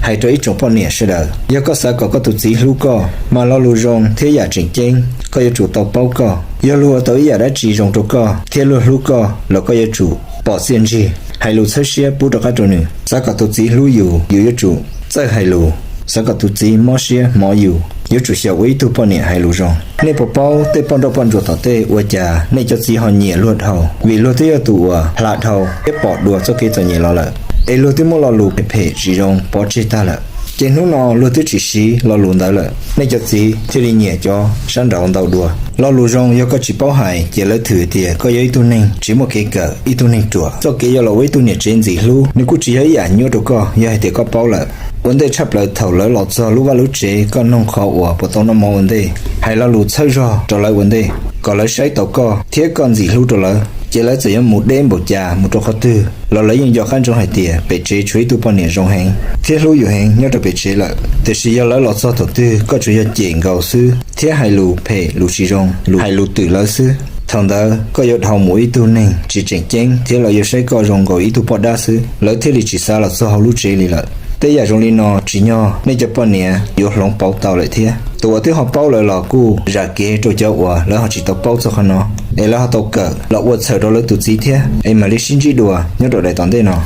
Hais rau ib tsoom poj niam sawv daws, yog koj xav kom koj tus txiv hlub koj, mas lo lus zoo thiab yam tseem ceeb koj yuav tsum tau paub koj. Yog luag ua tau ib yam dab tsi zoo rau koj thiab luag hlub koj los koj yuav tsum pom txiaj ntsig, hais lus txhawb siab pub rov qab rau nws. Xav kom tus txiv hlub yus, yus yuav tsum txawj hais lus. Xav kom tus txiv mob siab hmov yus, yuav tsum xyaum ua ib tug poj niam hais lus zoo. Nej puas paub tej poj nrauj poj ntsuam tom tej ua cas nej cov txiv ho nyiam luag dhau? Vim luag twb yog tus uas hla dhau thiab pom dua txoj kev txom nyem los lawm, es luag twb muab lo lus phem phem tsis zoo pov tseg tag lawm, ces hnub no luag twb tsis siv lo lus ntawd lawm, nej cov txiv thiaj li nyiam cov sab nraud ntau dua. Lo lus zoo yog koj tsis paub hais ces lawv thwm tias koj yog ib tug neeg tsis muaj kev kawm, ib tug neeg ruam. Txoj kev yuav los ua ib tug niam tsev ntxim hlub nws kuj tsis yog ib yam nyuaj rau koj yog hais tias koj paub lawm. Ua ntej tshaj plaws thaum lawv los txog lub vaj lub tsev koj noog qhov uas puas tau noj mov ua ntej, hais lo lus txhawb zog rau lawv ua ntej, kom lawv saib taus koj thiab koj ntxim hlub rau lawv, ces lawv txawm yuav mus deb npaum cas mus rau qhov twg los lawv yeej nco qab ntsoov hais tias pem tsev tshuav ib tug poj niam zoo heev thiab hlub yus heev nyob rau pem tsev lawm. Tiam sis yog lawv los txog thaum twg koj tsuas yog cem nkaus xwb thiab hais lus phem lus tsis zoo, lus hais lus twm lawv xwb, thaum ntawd koj yuav dhau mus ib tug neeg tsis tseem ceeb thiab lawv yuav saib koj zoo nkaus ib tug poj dab xwb, lawv thiaj li tsis xav los txog hauv lub tsev li lawm. Tej yam zoo li no tsim nyog nej cov poj niam yuav hloov pauv tau lawm thiab. Tus uas twb ho paub lawm los kuj zam kev rau cov uas lawv ho tsis tau paub txog qhov no, es lawv ho tau kawm los ua txhawm rau lawv tus txiv thiab, es mam li sib ntsib dua nyob rau daim tom ntej no.